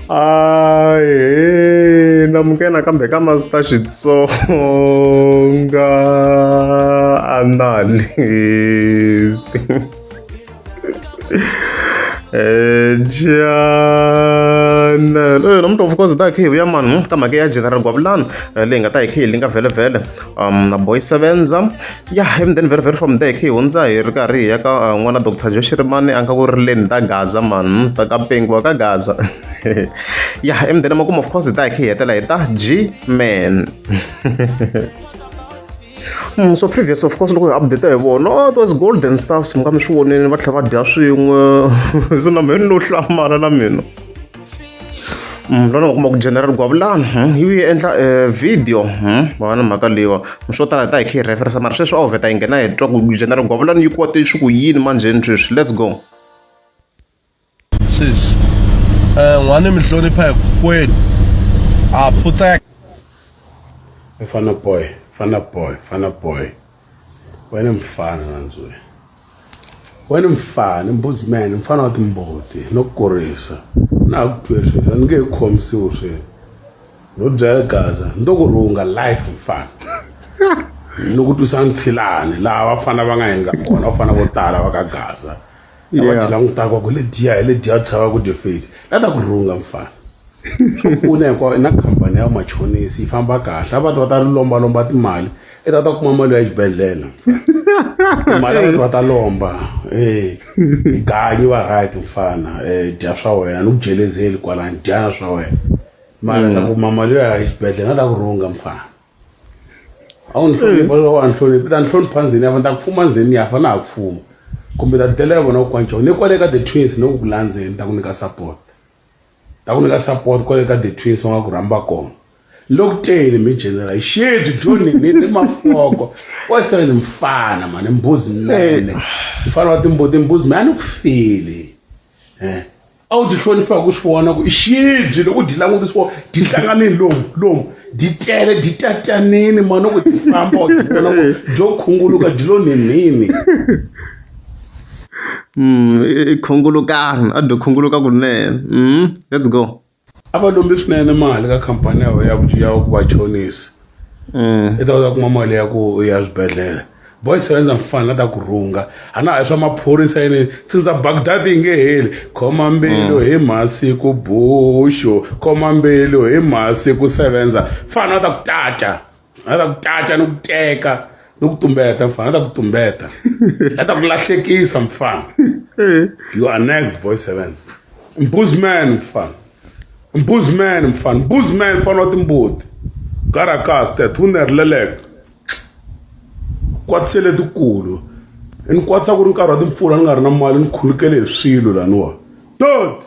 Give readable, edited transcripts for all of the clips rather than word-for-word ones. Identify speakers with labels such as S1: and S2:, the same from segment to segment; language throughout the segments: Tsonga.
S1: Ahee namukela nakambe ka Master Xitsonga Analyst channel namuntlha of course hi ta hi kha hi vuya mani ka mhaka ya General Gwavulani leyi nga ta hi kha hi linka vhele vhele na Boy Sevenza ya and then very very from there hi kha hi hundza hi ri karhi hi ya ka n'wana Dr Joe Shirimani a nga ku rileni ta Gaza mani ta ka pengiwa ka Gaza ya and then makumu of course hi ta hi kha hi hetela hi ta G Man. So previous of course loko hi update hi vona, oh, it was golden stuffs mi nga mi swi vonini va tlhela va dya swin'we se na mina no hlamala na mina. Lona nga kuma ku General Gwavulani yi vuye endla video va na mhaka leyiwa swo tala hi ta hi kha hi reference mara sweswi a wu vheta hi nghena hi twa ku General Gwavulani yi kwate swi ku yini manjheni sweswi. Let's go.
S2: Sis n'wani mi hlonipha hinkwenu a pfutseka.
S3: Mfana boy, mfana boy, mfana boy. Wena mfana nandzwe. Wena mfana, mbuzi man, mfana wa timbuti, no kurisa. Na ha ku tweli sweswi, a ni nge he khomisiwi sweswi. No byela Gaza, ni to ku rhunga life mfana. Ni ku twisa ntshilani laha vafana va nga hindza kona, vafana vo tala va ka Gaza. Va ti langutaka ku le dya hi le dya tshava ku dye face la ta ku rhunga mfana swo pfuna hinkwayo na khampani ya machonisi yi famba kahle a va ta va ta lombalomba timali i ta ta kuma mali ya xibedhlele timali a va ta va ta lomba e ganyi va right mfana um dya swa wena ni ku jelezeli kwalani dyana swa wena mali ta kuma mali yo ya xibedhlele na ta ku rhunga mfana a wu ni hlonipha loko a ni hloniphi ta ni hlonipha ndzeni ya fa ni ta ku fuma ndzeni ya fa na ha ku fuma kumbe ta tela ya vona ku kwancawu ni kwale ka the twins ni ku ku landzeni ta ku nyika support ta ku nyika support kwale ka the twins va nga ku rhamba kona loko teni mi general hi xidzi joni ni ni mafoko wa sele ni mfana mani mbuzi nene mfana wa timbuti mbuzi mi a ni ku fili eh a wu ti hlonipha ku swi vona ku i xibye loko dyi langutisiwa dyi hlanganini lomu lomu dyi tele dyi tatanini mani loko dyi famba u dyi vona ku dyo khunguluka dyi lo ninini.
S1: I khungulukani a dyo khunguluka kunene let's go.
S3: A va lombi swinene mali ka khampani ya ya ya ku va chonisa i ta kota kuma mali ya ku ya swibedhlele boy sevenza mfana ta ku rhunga a na ha swa maphorisa yini since Baghdad yi nge heli khoma mbilu hi masiku buxu khoma mbilu hi masiku sevenza fana ta ku tata a ta ku tata ni ku teka ni ku tumbeta mfana a ta ku tumbeta a ta ku lahlekisa mfana you are next boy sevenza mbuzman mfana mbuzman mfana mbuzman mfana wa timbuti garakaste thunerlelek kwatise letikulu ni kwatisa ku ri nkarhi wa timpfula ni nga ri na mali ni khulukele hi swilo laniwa tot.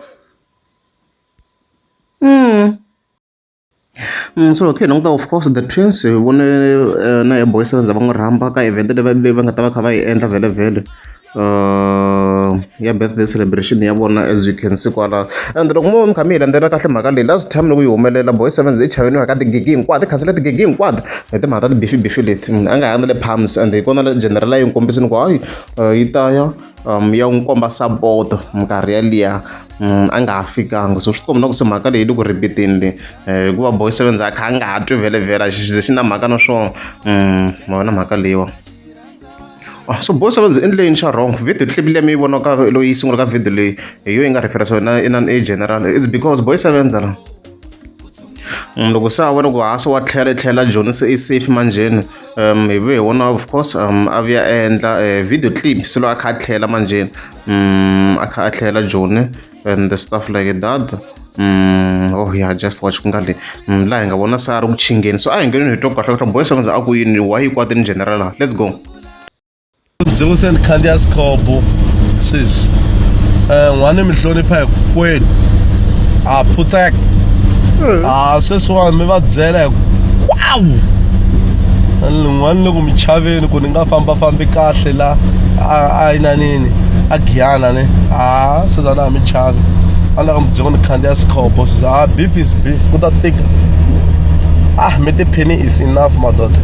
S1: So okay languta of course the twins hi vone na ya boy sevenza va n'wi rhamba ka event leyi va nga ta va kha va yi endla vhele vhele ya birthday celebration ya vona as you can see kwala and loko mo mi kha mi yi landzela kahle mhaka leyi last time loko yi humelela boy sevens i chaveniwa ka tigigi hinkwato i khansele tigigi hinkwato hi timhaka ta tibifi bifi leti a nga ha na le palms and hi kona general yi n'wi kombisini ku hayi yi ta ya ya n'wi komba support minkarhi yaliya a nga ha fikanga so swi komba na ku se mhaka leyi le ku repeat-eni leyi hikuva boy sevens a kha a nga ha twi vhele vhele a xi ze xi na mhaka na swona ma vona mhaka leyiwa. So boy sevens i endle yini xa wrong video clip leyi mi yi vonaka loyi yi sungula ka video leyi hi yo yi nga reference na inani i general it's because boy sevenza la loko se a vona ku ha se wa tlhela i tlhela joni se i safe manjheni hi vuye hi vona of course a vuya a endla video clip se loko a kha a tlhela manjheni a kha a tlhela joni and the stuff like that. Oh yeah, just watch ku nga le laha hi nga vona se a ri ku chingeni so a hi ngeneni hi twa kahle kahle boy sevenza a ku yini why yi kwatini general la let's go.
S2: Byi ku se ni khandziya sikhobo sweswi n'wani mi hlonipha hinkwenu a pfutseka a sweswiwani mi va byela hinkwawo n'wani le ku mi chaveni ku ni nga fambafambi kahle la a inanini a giyana ne a sweswi a na ha mi chavi a ni la ku mi byela ku ni khandziya sikhobo sweswi a beef is beef ku ta tika ah mi tiphini is enough madoda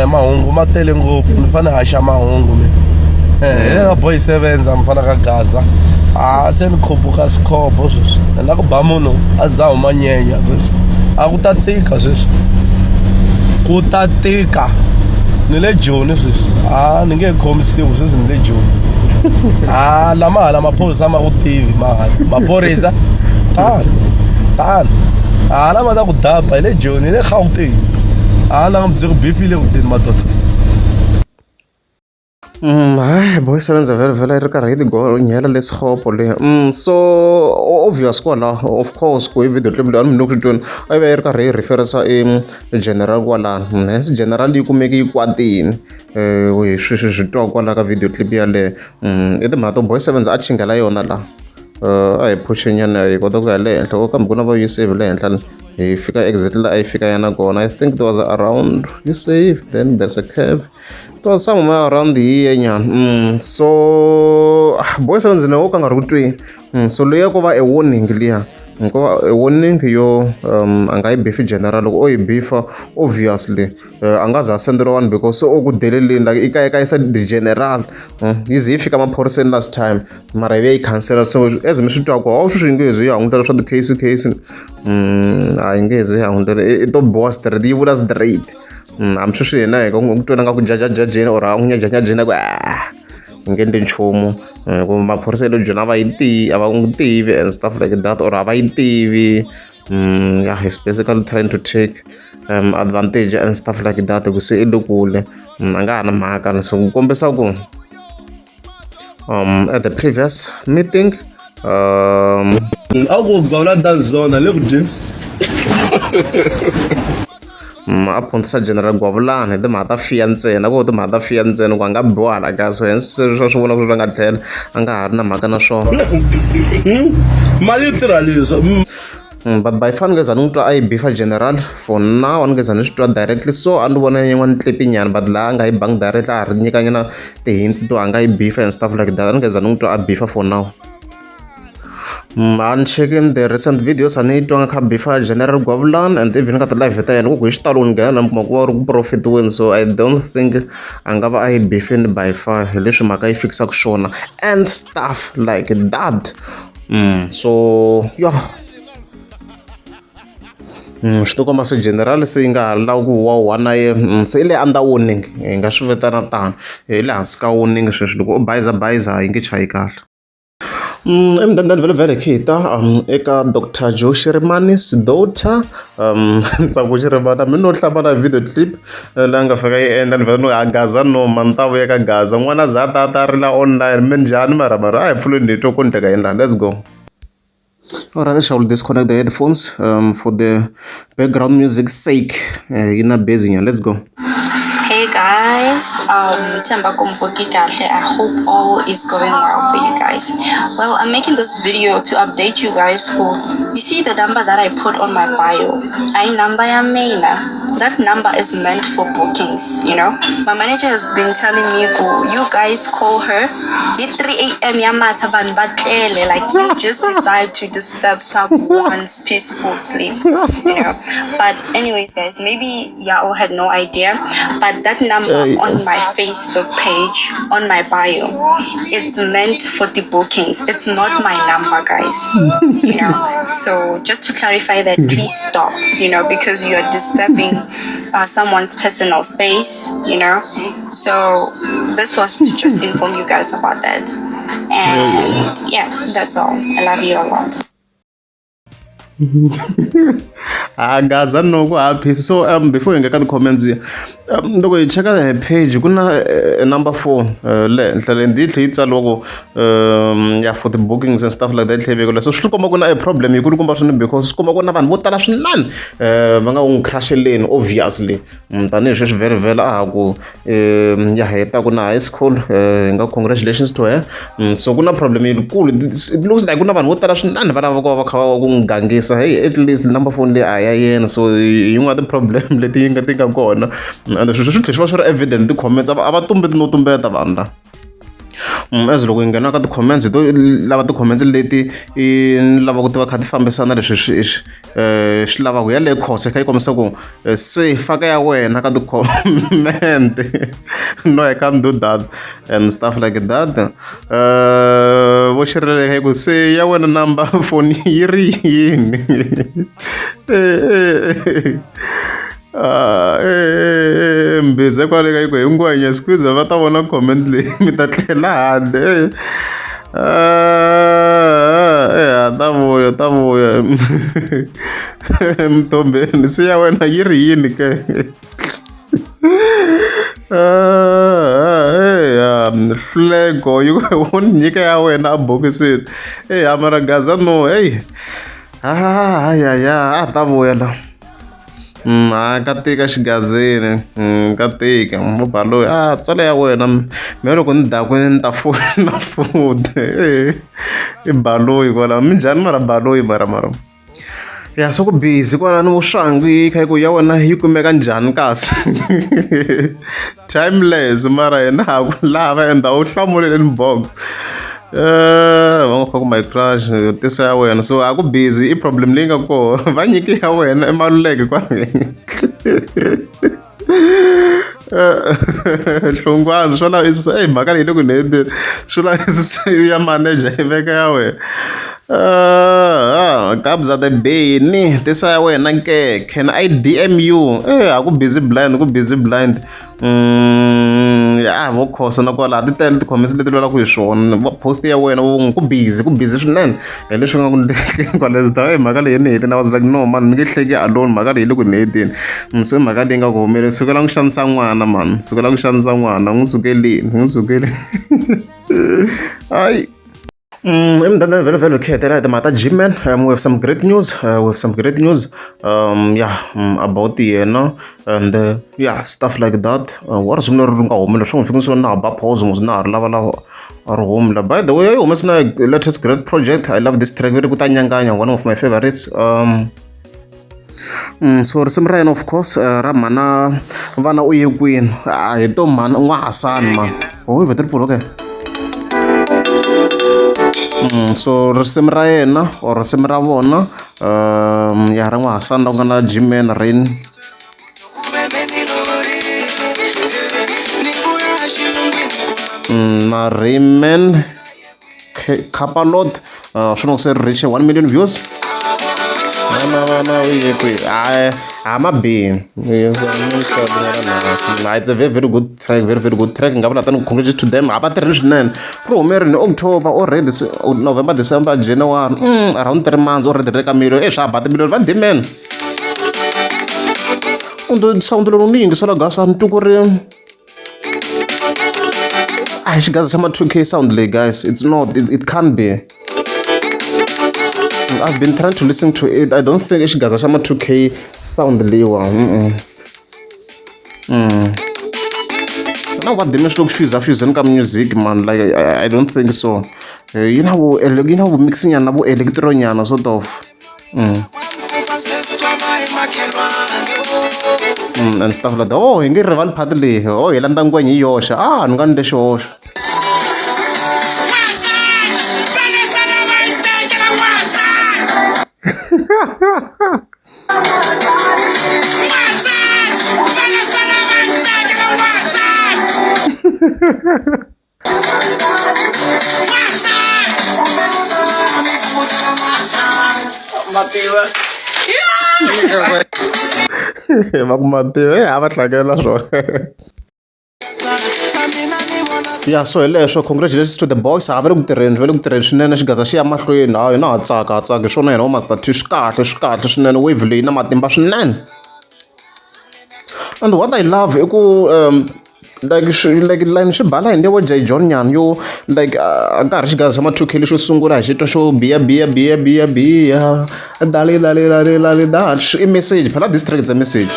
S2: mahungu ma tele ngopfu ni fanele haxa mahungu mi hi le ka boy sevenza mi fana ka gaza a A se ni khupuka sikhobo sweswi ni la ku ba munhu a za huma nyenya sweswi a ku ta tika sweswi ku ta tika ni le joni sweswi a ni nge khomisiwi sweswi ni le joni a lama hala maphorisa ma ku tivi mahala maphorisa tani tani hala ma ta ku daba hi le joni hi le gauteng a na byi ku bifile ku teni madoda.
S1: Hayi boy sevenza vhele vhele yi ri karhi yi tigonyela leswihopo leyi so obvious kwalaho of course ku hi video clip leyi a ni mi loko swi tweni a yi va yi ri karhi yi referensa i general kwalano hence general yi kumeke yi kwatini hi swi swi swi twa kwala ka video clip yaleyo i timhaka to boy sevens a chinghela yona laha a hi phuxenyana hi kota ku ya le henhla kambe ku na va usave le henhla hi fika exactly la a yi fika yana kona. I think it was around usave, then there's a curve. It was somewhere around here nyana. So boy sevens ne wo ka nga ri ku tweni. So leyi ko va a warning liya, ko va a warning yo a nga yi bifi general. Loko o yi bifa, obviously a nga za a senderiwa vanhu because se o ku deleleni, like i kayakayisa the general. Yi ze yi fika maphoriseni last time, mara yi vuya yi khansela. So as mi swi twa ku hawu sweswi yi nge ze yi hungutela swa ti-case case, a yi nge ze yi hungutela, i to biwa straight, yi vula straight. Hambi sweswi hina hi ku twela nga ku jajajajeni or a n'wi nyajanyajeni ku a yi nge endli nchumu, ku maphorisa ya le Joni a va yi tivi, a va n'wi tivi and stuff like that, or a va yi tivi. Yeah, he's basically trying to take advantage and stuff like that, ku se i le kule, a nga ha na mhaka. So ku kombisa ku at the previous meeting
S2: a ku gawula danzona le ku dyeni.
S1: A phundzisa general Gwavulani hi timhaka ta fiya ntsena, ku timhaka ta fiya ntsena ku a nga biwa hala ka. So hence se swa swi vona ku swi nga tlhela a nga ha ri na mhaka na swona.
S2: Mali yi tirha leswi.
S1: But by far ni nge za ni n'wi twa a yi bifa general for now, a ni nge za ni swi twa directly. So a ni vona yin'wana clip nyana, but laha a nga yi bangi directly, a ha ri nyikanyana ti-hints to a nga yi bifa and stuff like that. A ni nge za ni n'wi twa a bifa for now. A ni checking the recent videos, a ni yi twanga kha bifa general Gwavulani, and even ka ti-live ta yena ku hi xitalo ni nghena la mi kuma ku va ri ku profitiweni. So I don't think a nga va a yi bifini by far, hi leswi mhaka yi fikisaka swona and stuff like that. So yeah, swi ti komba se general se yi nga ha lavi ku wa wa na ye. Se i le under warning, hi nga swi vitana tano, hi le hansi ka warning sweswi. Loko u bayiza bayiza yi nge chayi kahle. Emudendeni vhele vhele hi ta eka Dr Joe Shirimani's daughter, Ntsako Shirimani. Mi no hlamala video clip leyi nga fika yi endla ni vhele no a Gaza no ma ni ta vuya ka Gaza n'wana za ta ta rila online. Minjhani mara mara a hi pfuleni hi twa ku ndleka yini laha. Let's go. Alright, I shall disconnect the headphones for the background music sake. In a busy, let's go.
S4: Hey guys, Themba Kumbuki kahle. I hope all is going well for you guys. Well, I'm making this video to update you guys for, you see the number that I put on my bio. I number ya maina. That number is meant for bookings, you know. My manager has been telling me, go, you guys call her. 3 a.m. ya matha vanhu va tlele, like you just decide to disturb someone's peaceful sleep. But anyways, guys, maybe y'all had no idea, but that number on my Facebook page, on my bio, it's meant for the bookings. It's not my number, guys. So just to clarify that, please stop, because you are disturbing someone's personal space. So this was to just inform you guys about that. And yeah, that's all. I love you a lot.
S1: A Gaza no ku haphisi. So before hi nga ka ti-comments, loko hi cheka hi page ku na number phone le henhla le ndi yi tlhe yi tsariwa ku ya for the bookings and stuff like that, yi tlhe yi vekiwa. So swi komba ku na a problem yi kulukumba swinene, because swi komba ku na vanhu vo tala swinene va nga n'wi crush-eleni obviously. Tanihi sweswi vhele vhele a ha ku ya heta ku na high school, hi nga congratulations to her. So ku na problem yikulu. It looks like ku na vanhu vo tala swinene va lava ku va va kha va ku n'wi gangisa, hey, at least number phone leyi a ya yena. So hi yin'wana ya ti-problem leti yi nga ti nga kona, and sweswo swi tlhela swi va swi ri evident ti-comments, a va tumbeti no tumbeta vanhu lava. As loko hi nghena ka ti-comments hi to lava ti-comments leti i ni lava ku tiva kha ti fambisana leswi swi swi swi lavaka yaleyo khoso yi kha yi kombisa ku se faka ya wena ka ti-comment no I can't do that and stuff like that. Vo xirheleka yi ku se ya wena number phone yi ri yini mbhiza kwale ka yi ku hi ngwenya squeeze va ta vona comment leyi mi ta tlhela handle ya ta vuya ta vuya mtombeni se ya wena yi ri yini ke ya hluleko yi wo ni nyika ya wena ebokisini eya mara gaza no heyi ya a ta vuya la. Ha ka tika xigazini ka tika vo Baloyi a tsala ya wena mehe loko ni dakwini ni ta foyina futhi i Baloyi kwalaho minjhani mara Baloyi mara mara ya swa ku busy kwalano vuxangu yi kha yi ku ya wena yi kumeka njhani kasi timeless mara hina ha ku lava ende a wu hlamuli inbox va nga ku my crush tisa ya wena so a ku busy i problem leyi nga kona va nyiki ya wena i maluleke kwale hlongwane swo lava i eyi mhaka leyi le ku ni swo lava ya manager yi veka ya wena Kabza the Benny tisa ya wena ke can I DM you eh a ku busy blind ku busy blind ya vo khosa na kwala ti tele ti-comments leti lwelaka hi swona post ya wena vo ku busy ku busy swinene hi leswi nga ku ndlekeni kwale zita mhaka leyi ni hetini I was like no man ni nge hleki alone mhaka leyi le ku ni heteni so i mhaka leyi nga ku humeleli sukela ku xanisa n'wana man sukela ku xanisa n'wana n'wi sukeleni n'wi sukeleni hayi. Emudende vhele vhele hi hetela hi timhaka ta G-Man we have some great news we have some great news yeah about yena and yeah stuff like that wa risimu leri ri nga humela swi n'wi fikisa na ha ba pause mos na ha ri lavalava a ri humi la by the way yi humese na latest great project I love this track ri ku ta nyanganya one of my favorites so risimu ra yena of course ra mhana vana u ye kwini a hi to mhana n'wahasani mani oh yi vhete ri pfula okay so risimu ra yena or risimu ra vona ya ra n'wahasani la ku nga na G-Man Rain na Rayman Capalot swi loko se ri reach 1 million views vana vana u ye kwihi hayi a ma bini it's a very very good track very very good track nga vula tani congratulations to them a va tirhile swinene ri humerile October already November December January around 3 months already ri ka million e swa ba timiliyoni va demand sound lowu ni yingisela gasa ni twa ku ri a hi xigaza xa ma 2K sound leyi guys it's not it can't be I've been trying to listen to it I don't think i xigaza xa ma 2K sound leyiwa na va dime swilo ku fuse fuseni ka music man like I don't think so yi na vo yi na vo mix nyana na vo electro nyana sort of and stuff like that oh hi nge rivali part leyi oh hi landza ngwenya hi yoxe ah ni nga ni lexi hoxo Va ku mativa e a va tlangela swona ya so hi leswo congratulations to the boys ha va le ku tirheni va le ku tirheni swinene xigaza xi ya mahlweni ha hina ha tsaka ha tsaka hi swona hina vo master t swi kahle swi kahle swinene wave leyi na matimba swinene and what I love i ku like swi like line swi bala hi ndlela Jay John nyana yo like a ka ha ri xigaza xa ma 2K lexo sungula hi xitwa xo biya biya biya biya biya dali dali dali dali da i message phela this track it's a message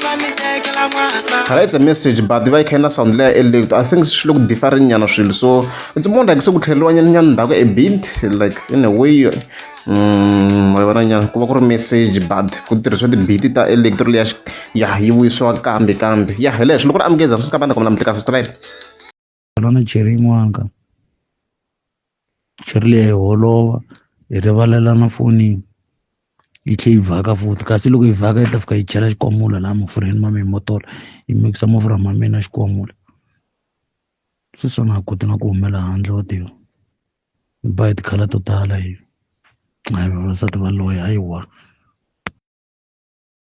S1: phela it's a message but va yi kha yi na sound leya electro I think swi le ku different nyana swilo so it's more like se ku tlheleriwa nyana nyana ndzhaku a bit like in a way wa yi vona nyana ku va ku ri message but ku tirhisiwa ti-beat ta electro leya ya yi vuyisiwa kambe kambe ya hi leswo loko ri amukeza swi ka va ta kumela mhleka subscribe
S5: na Jerry yin'wana ka. Cheri liya yi holova hi rivalelana fonini yi tlhe yi vhaka futhi kasi loko yi vhaka yi ta fika yi chela xikwamula laha mafurheni ma mina mo tola yi mikisa mafurha ma mina xikwamula sweswi a na ha koti na ku humela handle wa tiva ni ba hi tikhala to tala hi hayi vavasati va loya hayiwa.